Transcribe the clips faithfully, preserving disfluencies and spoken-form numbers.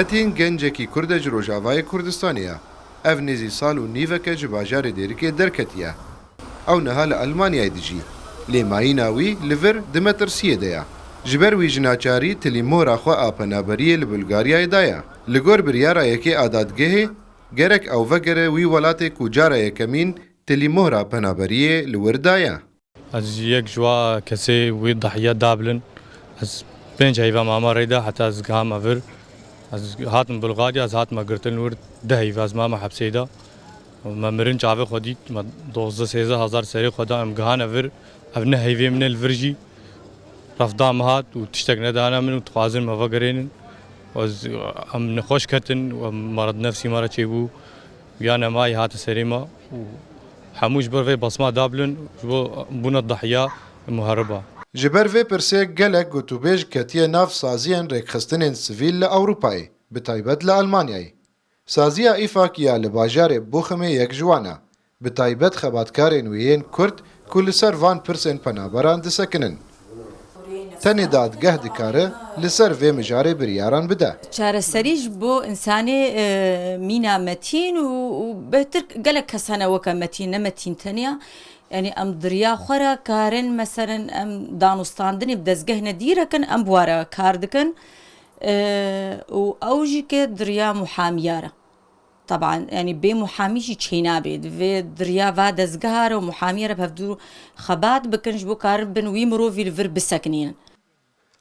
Metîn gencekî Kurd e ji Rojavayê Kurdistanê ye. Ev nêzî sal û nîvek e ji bajarê Dêrikê derketiye. Ew niha li Elmanyayê dijî. Lê mayîna wî li vir di metirsiyê de ye. Ji ber wî ji naçarî tilî mohra xwe a penaberiyê li Bulgaryayê daye. Li gor biryara yekê a dadgehê, gerek ew vegere wî welatê ku cara yekemîn tilî mohra penaberiyê li wir daye. Ez yek ji wa kesê wî dahiya dablim. Ez pênc heyva mama rê de heta ez gihama vir. Ez hatim Bulgarya, ez hatime girtin li wir, deh heyva ez mama hepsê de. Me mirin çavê xwe dît, me dozdeh sêzdeh hezar serê xwe da, em gihane vir. Ev ne heyvê min e li vir jî. Refda me hat û tiştek nedane min û dixwazin me vegerênin. Ez, em nexweş ketin û em merad nefsî me re çêbû. Ya nemayî hate serê me û hemû ji ber vê basma dabulin, ji bo bûna dahiya muheriba. Ji ber vê pirsê gelek gotûbêj ketiye nav saziyên rêkxistinên sivîl li Ewropayê, bi taybet li Elmanyayê. Saziya Îfak ya li bajarê Bochimê yek ji wan e. Bi taybet xebatkarên wê yên Kurd ku li ser van pirsên penaberan disekinin. Tenê dadgeh dikare li ser vê mijarê biryaran bide. Çareserî ji bo însanê, e, mîna metîn û, û bêhtir gelek kes hene weke metîn, ne metîn tenya. Yanî em di riya xwe re karin, meselen em danûstandinê bi dezgeh nedî re kin, em bi wa re kar dikin. E, û ew jî ke di riya muhamiya re. Teban, yanî bê muhamî jî çênabê. Divê di riya va dezgeha re û muhamiyê re bi hevdû xebat bikin, ji bo karin bin wî mirovî li vir bisekinînin.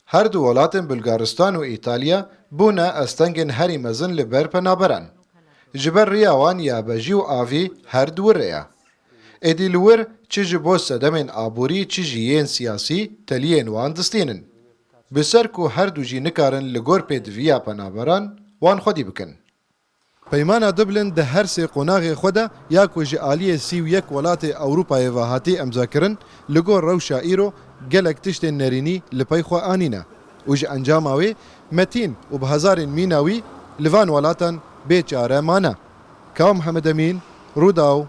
Her du welatên Bulgaristan û Îtalya bûne astengên herî mezin li ber penaberan. Ji ber riya wan ya bejî û avî her di wir re ye. Êdî li wir çi ji bo sedemên aborî, çi jî yên siyasî teliyên wan distînin. Bi ser ku her du jî nikarin li gor pêdiviya penaberan wan xwedî bikin. Peymana Dublin di her sê qonaxê xwe de ya ku ji aliyê sî û yek welatê Ewropayê ve hatî emzakirin, li gor rewşa îro gelek tiştên nerînî li pey xwe anîne û ji encama wê metîn û bi hezarên mîna wî li van welatan bê çare mane. Kawa Mihemed Emîn, Rûdaw,